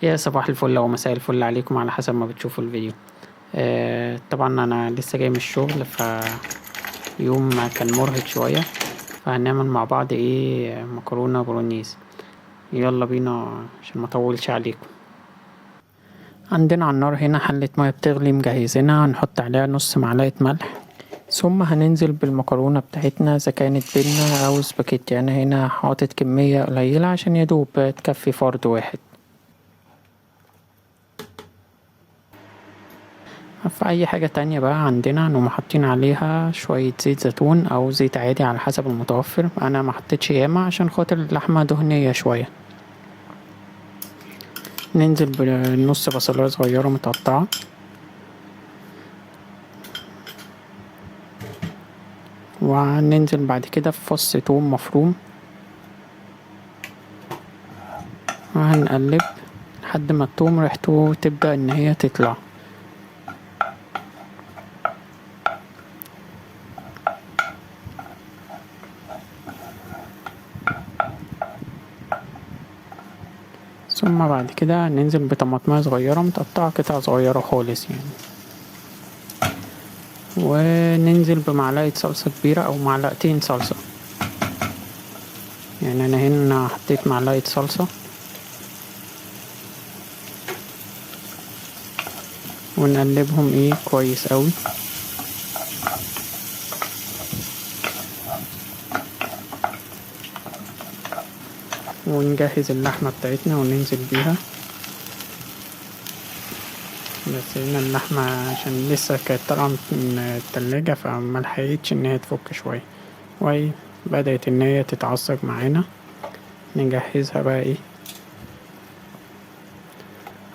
يا صباح الفل أو مساء الفل عليكم على حسب ما بتشوفوا الفيديو. طبعا أنا لسه جاي من الشغل، فيوم كان مرهق شوية، فهنعمل مع بعض ايه؟ مكرونة بولونيز. يلا بينا عشان ما اطولش عليكم. عندنا على النار هنا حلة مية بتغلي مجهزينها، هنحط عليها نص معلقة ملح، ثم هننزل بالمكرونة بتاعتنا إذا كانت بينا أو سباكيتي. أنا هنا حاطط كمية قليلة عشان يدوب تكفي فرد واحد. في أي حاجة تانية بقى عندنا نقوم حاطين عليها شوية زيت زيتون أو زيت عادي على حسب المتوفر. أنا ما حطيتش ياما عشان خاطر اللحمة دهنية شوية. ننزل بنص بصلاية صغيرة متقطعة، وهننزل بعد كده في فص توم مفروم، وهنقلب لحد ما التوم ريحته تبدأ ان هي تطلع. ثم بعد كده ننزل بطماطمية صغيرة متقطعة قطع صغيرة خالص وننزل بمعلقة صلصة كبيرة أو معلقتين صلصة. أنا هنا حطيت معلقة صلصة، ونقلبهم كويس قوي. ونجهز اللحمة بتاعتنا وننزل بيها. بس هنا اللحمة عشان لسه كانت طالعة من التلاجة فما لحقتش ان هي تفك شوية، وهي بدأت ان هي تتعصج معانا. نجهزها بقى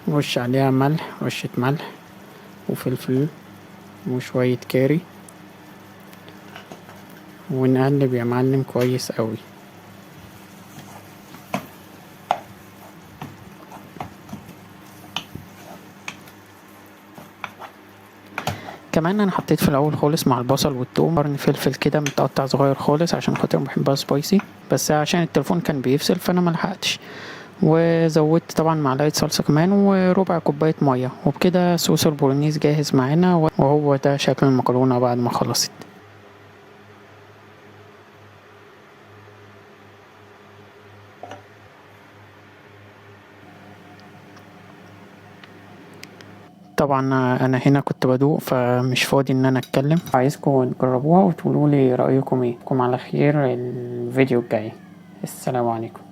نرش عليها ملح، رشة ملح وفلفل وشوية كاري، ونقلب يا معلم كويس قوي. كمان انا حطيت في الاول خالص مع البصل والثوم قرن فلفل كده متقطع صغير خالص عشان خاطر بحبها سبايسي، بس عشان التليفون كان بيفصل فانا ملحقتش. وزودت طبعا معلقه صلصه كمان وربع كوبايه ميه، وبكده صوص البولونيز جاهز معانا. وهو ده شكل المكرونه بعد ما خلصت. طبعا انا هنا كنت بدوق فمش فاضي ان انا اتكلم. عايزكم تجربوها وتقولوا لي رايكم ايه. اشوفكم على خير الفيديو الجاي. السلام عليكم.